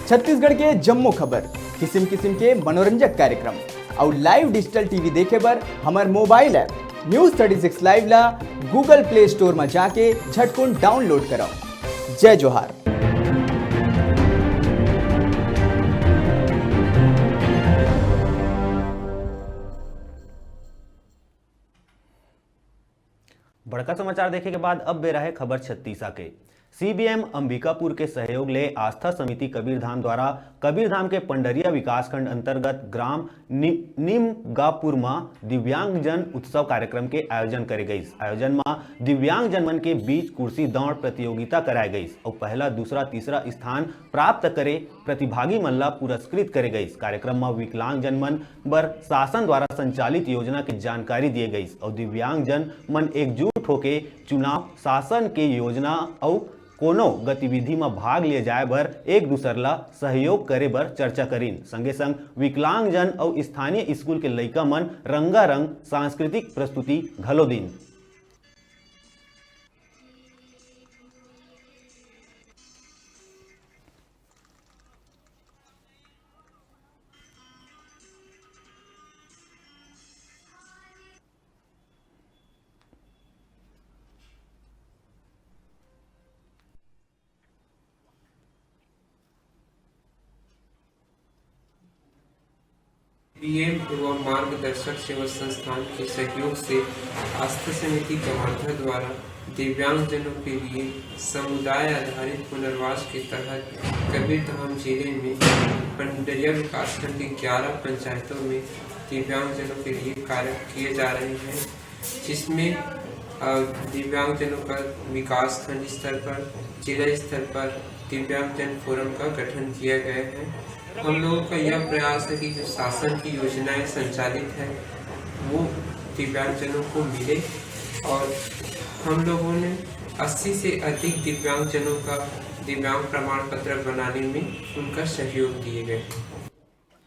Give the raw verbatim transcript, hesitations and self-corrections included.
छत्तीसगढ़ के जम्मो खबर, किसिम किसिम के मनोरंजक कार्यक्रम अउ live digital T V देखे बर हमर mobile app News thirty six Live ला Google Play Store म जाके झटकुन download करव। जय जोहार। बड़का समाचार देखे के बाद अब बेरा हे खबर छत्तीसा के। C B M अंबिकापुर के सहयोग ले आस्था समिति कबीरधाम द्वारा कबीरधाम के पंडरिया विकासखंड अंतर्गत ग्राम नि-, निमगापुर म दिव्यांगजन उत्सव कार्यक्रम के आयोजन करे गइस। आयोजन म दिव्यांगजन मन के बीच कुर्सी दौड़ प्रतियोगिता कराए गइस अउ पहला, दूसरा, तीसरा स्थान प्राप्त करे प्रतिभागी मन ला पुरस्कृत करे गइस। कार्यक्रम म विकलांगजन मन बर शासन द्वारा संचालित योजना के जानकारी दिए गइस अउ दिव्यांगजन मन एकजुट होके चुनाव, शासन के योजना अउ कोनो गतिविधि म भाग लिए जाए बर एक दूसर ला सहयोग करे बर चर्चा करिन। संगे संग विकलांगजन अउ स्थानीय स्कूल के लइका मन रंगारंग सांस्कृतिक प्रस्तुति घलो दिन। पीएम व मार्गदर्शक सेवा संस्थान के सहयोग से आस्था समिति कवर्धा द्वारा दिव्यांगजनों के लिए समुदाय आधारित पुनर्वास के तहत कबीरधाम जिले में पंडरिया विकासखंड के ग्यारह पंचायतों में दिव्यांगजनों के लिए कार्य किए जा रहे हैं, जिसमें, अ, दिव्यांगजनों पर विकासखंड स्तर पर, जिला स्तर पर दिव्यांगजन फोरम का गठन किया गया है। हम लोगों का यह प्रयास है कि जो शासन की योजनाएं संचालित है, वो दिव्यांगजनों को मिले और हम लोगों ने अस्सी से अधिक दिव्यांगजनों का दिव्यांग प्रमाण पत्र बनाने में उनका सहयोग दिए गए।